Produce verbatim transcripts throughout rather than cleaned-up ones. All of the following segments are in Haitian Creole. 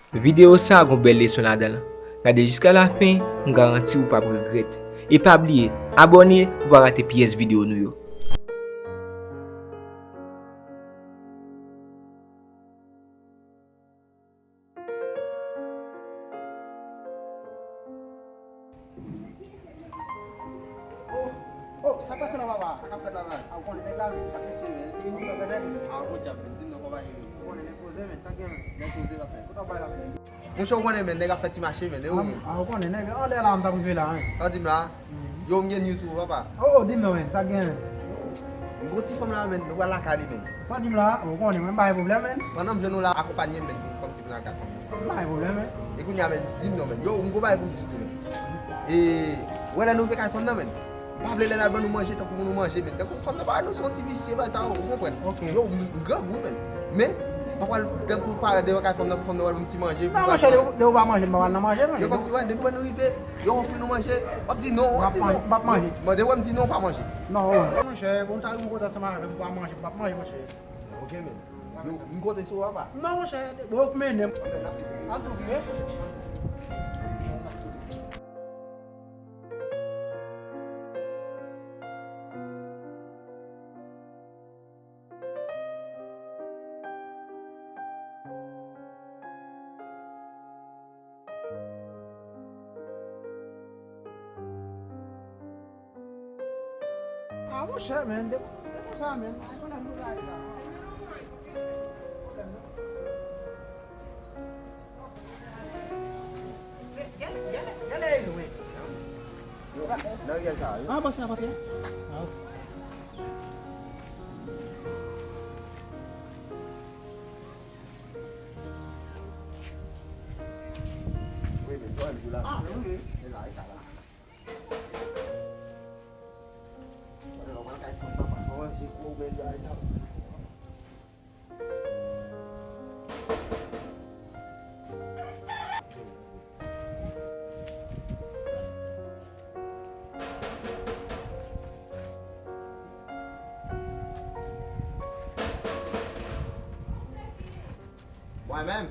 Videyo sa a gon bèl leson ladan l. Gade jiska lafen, m garanti w p ap regrèt. E pa bliye, abòne pou w pa rate pyès videyo nou yo. Oh, oh, sa k pase la, papa? Sa k ap fèt la, baz? A, ou konnen nèg la, men, sa k pase, men? Ou konnen nèg? A, bon djab, men, di m non, kòman ye? Ou konnen nèg poze, men, sa k gen, men? Nèg poze, papa. Kote w bay la, men? Monchè, ou konnen, men, nèg ap fè ti mache, men, e ou, men? A, ou konnen nèg, anlè la, m t ap rive la, men. Sa w di m la? Yo, m gen news pou ou, papa. Oh, oh, di m non, men, sa k gen, men? M gon ti fanm la, men, nou pral lakay li, men. Sa w di m la? Ou konnen, men, m pa gen pwoblèm, men. Pandan m jwenn ou la, akonpanye m, men, kòmsi pou n al gad fanm nan. M pa gen pwoblèm, men. E kounye a, men, di m non, men. Yo, m gon bagay pou m di w tou, men. E, ou wè lè nou rive kay fanm nan, men. M pa vle lè l al ban nou manje, tankou pou nou manje, men. Tankou fanm nan pa wè nou se yon ti visye, bagay sa, ou konprann? Ok. Yo, m, m grangou, men. Men, m pa pral tankou parèt devan kay fanm nan, pou fanm nan wè m ti manje. Non, monchè, lè ou pa manje, m pa pral nan manje, men. Yo, kòmsi, wè, depi wè nou rive, yo ofri nou manje, w ap di non, w ap di non. M ap manje. Mande wè m di non, ou pa manje. Non, wè. Monchè, bon, m ta rive yon kote ansanm avè m pou al manje, m p ap manje, monchè. Ok, men. Yo, m konte sou ou, papa. Non, monchè, bon, ou k mennen m. Anben, n ap vini. An tou, vini. Ah, monchè, men, de, de konsa, men. Nan ryèl sa, wi. Ah, bon, se apatè? Ah, ok. Wi, men, bon, li la. Ah, wi, wi. E la, e la. Mwen, mwen, kay fanm, papa, fò manje, gwo bèl bagay sa. Mwen menm.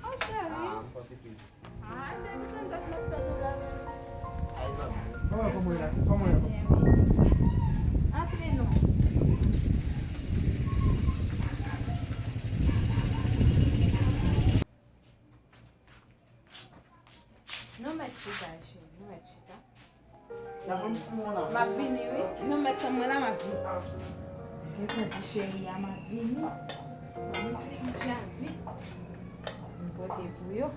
Oh, cheri. Ah, m fè sipriz. Ah, depi tann dat m ap tann ou la menm. Ay, zanmi. Kòman, kòman w ye la? Kòman w ye? Byen, wi. Antre non. Nou mèt chita, cheri, nou mèt chita. M ap vini, wi. Non, mèt tann mwen la, m ap vini. Gen pou di cheri a, m ap vini. Ban m ti bidjè vit. M pote pou yo.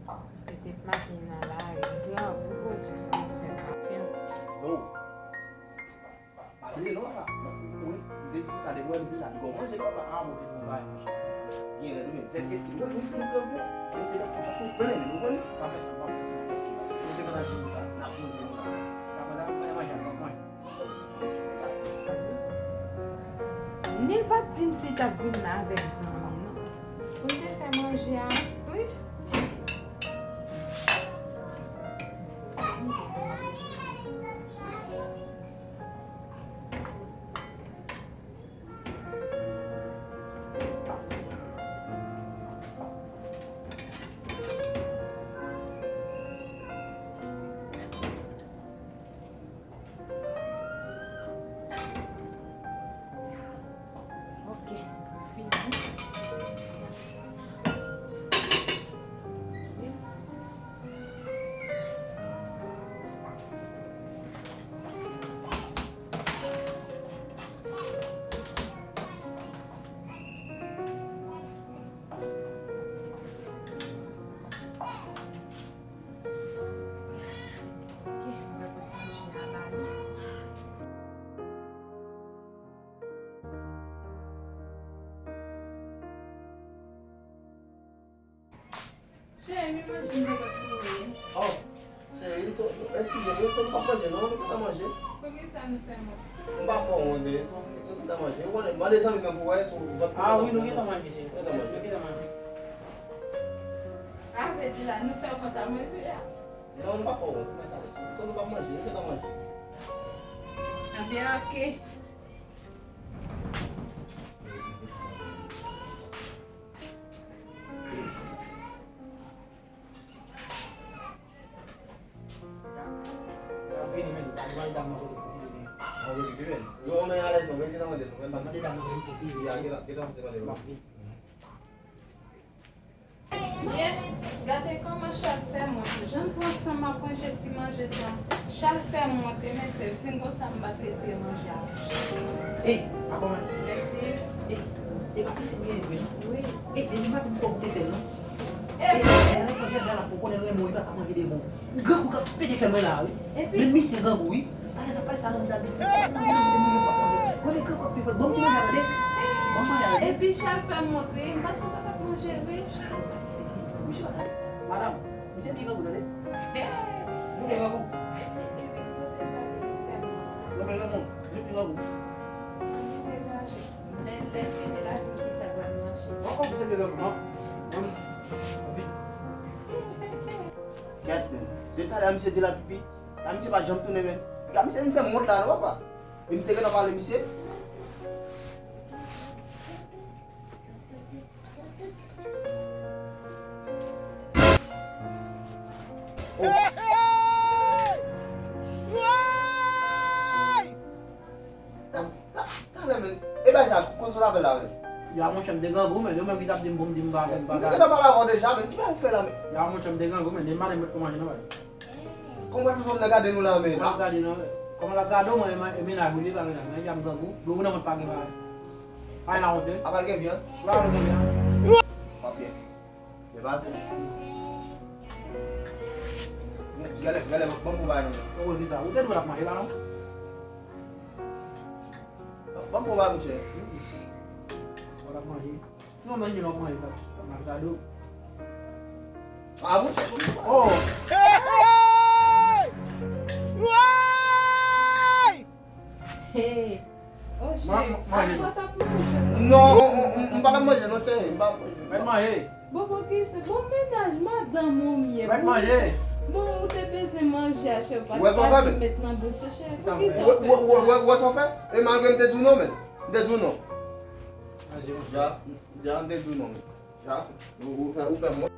Paske te maten nan lari, grangou, Bondye fè m pasyans. Yo. Pa bliye non, papa. Wi, m te di konsa, depi w wè nou vin la, nou gon manje non, papa. Ah, bon, vin gon bagay, monchè. Byen rèd, wi, men. Sèl ke si nou, nou, si nou grangou, nou se fòk nou plen, nou konprann? Pa fè sa, pa fè sa. Nou se pandan vini sa, n ap poze nou la. Dakò, sa, mwen manje, mwen manje. Ni l pa t di m si l t ap vin la avèk zanmi, non. Pou l te fè manje a plis. Ok, fini. Ok, mwen pote manje a la, wi. Cheri, mi manje m te konn fini. Oh, cheri, so, eskize m, wi, so nou p ap manje, non, nou gentan manje. Poukisa nou fè m wont? M pa fè w wont, bebe, so nou gentan manje. Ou konnen, mande zanmi m nan pou wè, so vant nou gentan manje. Ah, wi, nou gentan manje, cheri. Nou gentan manje. Nou gentan manje. A vle di la, nou fè w kontan manje a? Non, nou pa fè w wont, mwen ta di. So nou p ap manje, nou gentan manje. Anben, Ok. Yo, men alèz non, men gentan mande nou, men mande dam nan pou li. Ya, gentan, gentan mande nou. Mesye, gade kòman Chal fè m wont. Jan l pran san m ap manje ti manje sa. Chal fè m wont, men sèl si m konsa m pa t retire manje a. Ey, pa kòman. Ey, e pa ki sèl gen vre non. Wi. Ey, depi maten m poko goute sèl non. Ey, lè l manje la, la pou konnen l renmen w, li pa ka manje devan w. Grangou k ap pete fè mwen la wi. Epi men misye grangou wi. Talè n ap pale sa nan mouda de. Mwen men grangou ap pete fè. Ban m ti manje a tande. Ban m manje a tande. Epi Chal fè m wont wi. M panse w pa t ap manje wi. Misye pa ta. Madanm, misye pi grangou tande. Nou gen grangou. Epi ki kote sa vin fè m wont. Mwen men grangou. Misye pi grangou. Mwen degaje. Lè, lè fini la, di m kisa k pral mache. Mwen konn se de lòt mwen. Mwen, vit. Gad, men. Depi talè a, misye di l ap pipi. La, misye pa janm tounen, men. Piga misye vin fè m wont la, non, papa. E m te gentan pale misye. Oh. Ta-, ta-, talè, men. E bay sa, kote sot avè l la, men? Ya, monchè, m te grangou, men. Yo menm ki t ap di m pou m di m pa avè l, m pa ta. M te gentan pale avè w deja, men. Ki bagay ou fè la, men? Ya, monchè, m te grangou, men. Depi maten m met pou manje, non, baz. Kòman w fè fanm nan gade nou la, men? Kòman l ap gade nou, men? Kòman l ap gade w, mwen, e mennaj ou li, pa mennaj mwen, ya m grangou. Dlo ou nan vant pa gen bagay. Pa gen la wont, wi. Apa l gen vyann? Ou pa wè l gen vyann? Pa byen. Depase. Gade, gade, ban m pran bagay nan men. Ou di sa. Ou te dwe ap manje la, non? Ban m pran bagay, monchè. Ou t ap manje. Non, manje, non, manje, sa. Nan gade w. Ah, monchè. Oh! Hey! Hey! Oh, cheri, manje. Apa w t ap manje? Non, m, m, m pa t ap manje, non, cheri, m pa ap manje. Mèt manje. Bon, poukisa? Bon, mennaj, madanm ou m ye. Mèt manje. Bon, ou te bezwen manje a, cheri, ou pa t pati met nan bouch ou, cheri. Poukisa? Wè, wè, wè, wè, wè sa w fè? E malgre m te di w non, men. M te di w non. Manje, manje. Ja, ja, m te di w non, men. Ja, ou, ou fè, ou fè m wont.